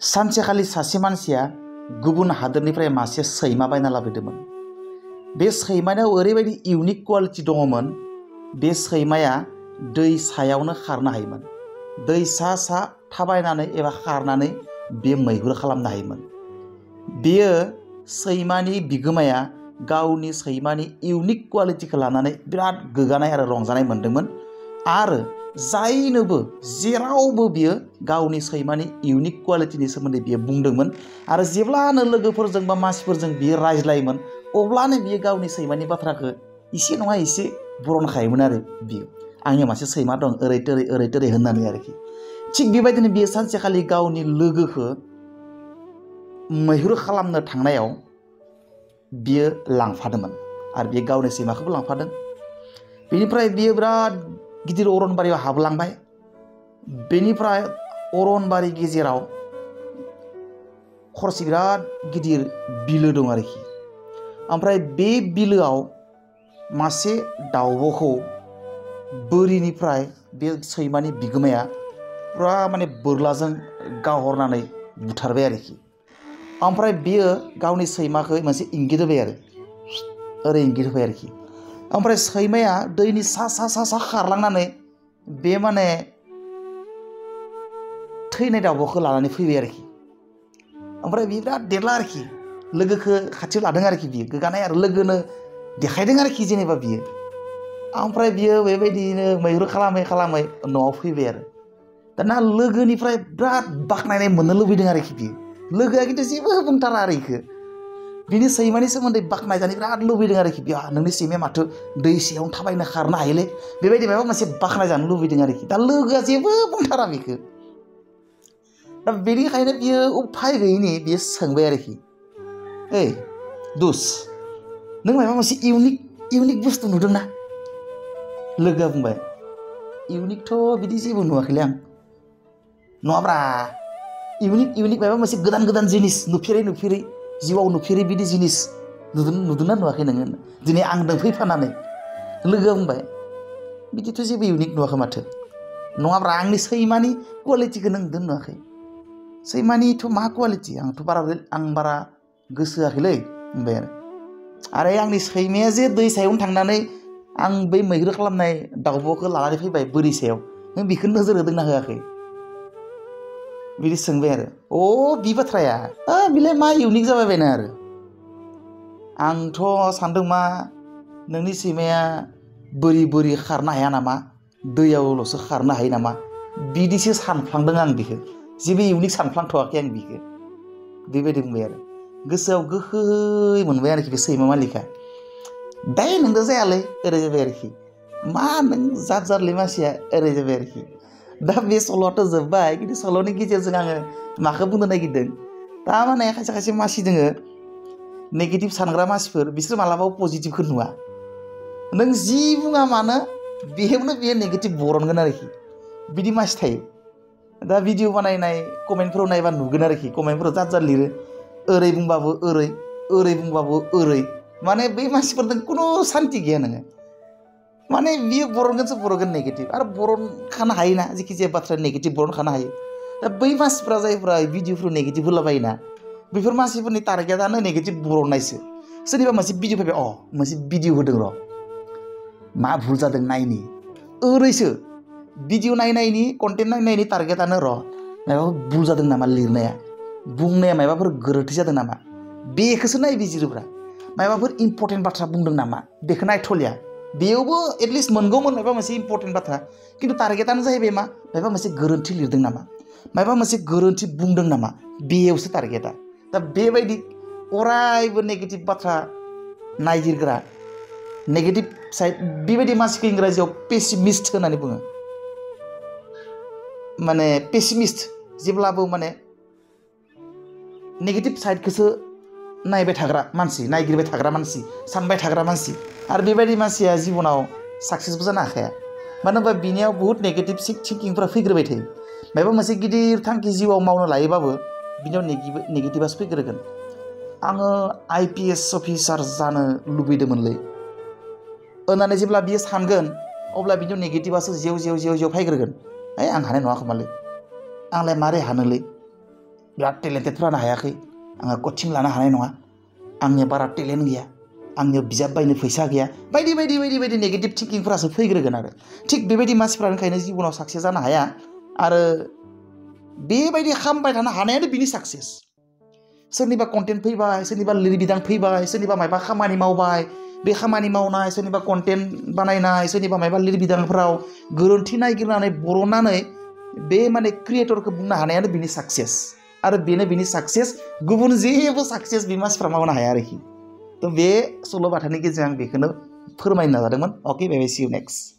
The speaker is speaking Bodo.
सानसेखालि सासे मानसिया गुबुन हादोरनिफ्राय मासे सैमा बायना लाबोदोंमोन। बे सैमायाव ओरैबायदि इउनिक क्वालिटि दङमोन, बे सैमाया दै सायावनो खारनो हायोमोन। दै सा सा थाबायनानै एबा खारनानै बे मैहुर खालामनो हायोमोन। बेयो सैमानि बिगोमाया गावनि सैमानि इउनिक क्वालिटिखौ लानानै बिराद गोगानाय आरो रंजानाय मोन्दोंमोन आरो जायनोबो जेरावबो बियो गावनि सैमानि इउनिक क्वालिटिनि सोमोन्दै बियो बुंदोंमोन आरो जेब्लानो लोगोफोरजों बा मानसिफोरजों बियो रायज्लायोमोन अब्लानो बियो गावनि सैमानि बाथ्राखौ एसे नङा एसे बरनखायोमोन आरो बियो आंनि मासे सैमा दं ओरै थोरै होननानै आरोखि। थिग बेबायदिनो बियो सानसेखालि गावनि लोगोखौ मैहुर खालामनो थांनायाव बियो लांफादोंमोन आरो बियो गावनि सैमाखौबो लांफादों। बेनिफ्राय बियो बिराद गिदिर अरनबारियाव हाबलांबाय। बेनिफ्राय अरनबारि गेजेराव खरसे बिराद गिदिर बिलो दं आरोखि। ओमफ्राय बे बिलोआव मासे दाउब'खौ बोरिनिफ्राय बे सैमानि बिगोमाया पुरा माने बोरलाजों गावहरनानै बुथारबाय आरोखि। ओमफ्राय बियो गावनि सैमाखौ मोनसे इंगित होबाय आरो ओरै इंगित होबाय आरोखि। ओमफ्राय सैमाया दैनि सा सा सा सा खारलांनानै बे माने थैनाय दाउब'खौ लानानै फैबाय आरोखि। ओमफ्राय बियो बिराद देरला आरोखि, लोगोखौ खाथियाव लादों आरोखि, बियो गोगानाय आरो लोगोनो देखायदों आरोखि जेनेबा बियो। ओमफ्राय बियो बेबायदिनो मैहुर खालामै खालामै न'आव फैबाय आरो दाना लोगोनिफ्राय बिराद बाख्नायनाय मोननो लुबैदों आरोखि बियो। लोगोआ खिन्थु जेबो बुंथारा आरो इखो बिनि सैमानि सोमोन्दै बाख्नायजानो बिराद लुबैदों आरोखि। बियो नोंनि सैमाया माथो दै सायावनो थाबायनो खारनो हायोलै, बेबायदि माबा मोनसे बाख्नायजानो लुबैदों आरोखि। दा लोगोआ जेबो बुंथारा बेखौ। दा बेनिखायनो बियो उफाय गैयिनि बियो सोंबाय आरोखि, ओइ दुस, नों माबा मोनसे इउनिक बुस्थु नुदोंना? लोगोआ बुंबाय, इउनिकथ' बिदि जेबो नुवाखैलै आं। नङाब्रा, इउनिक माबा मोनसे गोदान जिनिस नुफेरै जिउआव नुफेरै बिदि जिनिस नुदोंना नुवाखै नोङो दिनै आंजों फैफानानै? लोगोआ बुंबाय, बिदिथ' जेबो इउनिक नुवाखै माथो। नङाब्रा, आंनि सैमानि क्वालिटिखौ नों नुदों नुवाखै? सैमानिथ' मा क्वालिटि आं बारा गोसो होआखैलै बुंबाय आरो आंनि सैमाया जे दै सायावनो थांनानै आं बै मैहुर खालामनाय दाउब'खौ लानानै फैबाय बोरि सायाव, नों बेखौ नोजोर होदोंना होआखै? बिदि सोंबाय आरो बे बाथ्राया बिलाय मा इउनिक जाबाय बायना आरो आंथ' सानदों मा नोंनि सैमाया बोरि खारनो हाया नामा, दैयावल'सो खारनो हायो नामा, बिदिसो सानफ्लांदों आं बेखौ। जेबो इउनिक सानफ्लांथ'वाखै आं बेखौ। बेबायदि बुंबाय आरो गोसोआव गोखै मोनबाय आरोखि बे सैमा मालिका। दाय नोंदो जायालै ओरै जाबाय आरोखि। मा नों जारलै मानसिया ओरै जाबाय आरोखि। दा बे सल'आथ' जोब्बाय, खिन्थु सल'नि गेजेरजों आङो माखौ बुंनो नागिरदों, थारमाने खायसे मानसि दोङो नेगेटिभ सानग्रा मानसिफोर, बिसोर मालाबाबो पजिटिभखौ नुवा। नों जि बुङा मानो बेयावनो बियो नेगेटिभ बरनगोन आरोखि, बिदि मानसि थायो। दा भिडिअ बानायनाय कमेन्टफोराव नायबा नुगोन आरोखि, कमेन्टफोराव जात लिरो, ओरै बुंबाबो ओरै बुंबाबो ओरै। माने बै मानसिफोरजों खुनु सान्ति गैया नोङो। माने बियो बरनगोन नेगेटिभ, आरो बरनखानो हायोना, जेखि जाया बाथ्रा नेगेटिभ बरनखानो हायो। दा बै मानसिफ्रा जायफ्रा भिडिअफोराव नेगेटिभ होलाबायोना, बेफोर मानसिफोरनि टारगेटआनो नेगेटिभ बरननायसो। सोरनिबा मोनसे भिडिअ फैबाय, मोनसे भिडिअ होदों र', मा भुल जादों नायनि, ओरैसो भिडिअ नायनायनि कन्टेन्ट नायनायनि टारगेटआनो र' माबाफोर भुल जादों नामा, लिरनाया बुंनाया माबाफोर गोरोन्थि जादों नामा, बेखौसो नायबिजिरोब्रा। माबाफोर इम्परटेन्ट बाथ्रा बुंदों नामा बेखौ नायथ'लिया। बेयावबो एटलिस्ट मोनगौमोन माबा मोनसे इम्परटेन्ट बाथ्रा, खिन्थु टारगेटआनो जाहैबाय मा, माबा मोनसे गोरोन्थि लिरदों नामा, माबा मोनसे गोरोन्थि बुंदों नामा, बेयावसो टारगेटआ। दा बेबायदि अरायबो नेगेटिभ बाथ्रा नायगिरग्रा, नेगेटिभ साइड, बेबायदि मानसिखौ इंराजियाव पेसिमिस्ट होननानै बुङो। माने पेसिमिस्ट, जेब्लाबो माने नेगेटिभ साइडखौसो नायबाय थाग्रा मानसि, नायगिरबाय थाग्रा मानसि, सानबाय थाग्रा मानसि। आरो बेबायदि मानसिया जिबनाव साक्सेसबो जानो हाखाया। मानो होनबा बिनियाव बुहुत नेगेटिभ थिंकिंफ्रा फैग्रोबाय थायो। माबा मोनसे गिदिर थांखि जिउआव मावनो लायोबाबो बिनियाव नेगेटिभासो फैग्रोगोन। आङो IPS अफिसार जानो लुबैदोंमोनलै होननानै जेब्ला बियो सानगोन, अब्ला बिनियाव नेगेटिभासो जेव जेव फैग्रोगोन। आं हानाय नङा खोमालै, आंलाय मारै हानोलै, बिराद टेलेन्टेड जानो हायाखै आङो कचिं लानो हानाय नङा आंनिया बारा टेलेन्ट गैया आंनियाव बिजाब बायनो फैसा गैया बायदि बायदि बायदि बायदि नेगेटिभ थिंकिंफोरासो फैग्रोगोन आरो थिग बेबायदि मानसिफ्रा ओंखायनो जिबनाव साक्सेस जानो हाया आरो बेबायदि खालामबाय थानो हानायानो बिनि साक्सेस सोरनिबा कन्टेन्ट फैबाय सोरनिबा लिरबिदां फैबाय सोरनिबा मायबा खामानि मावबाय बे खामानि मावनाय सोरनिबा कन्टेन्ट बानायनाय सोरनिबा मायबा लिरबिदांफोराव गोरोन्थि नागिरनानै बरननानै बे माने क्रिएटरखौ बुंनो हानायानो बिनि साक्सेस आरो बेनो बिनि साक्सेस गुबुन जेबो साक्सेस बे मानसिफ्रा मावनो हाया आरोखि थ' बे सल'बाथानि गेजेरजों आं बेखौनो फोरमायनो नाजादोंमोन अके बाय बाय सि इउ नेक्स्ट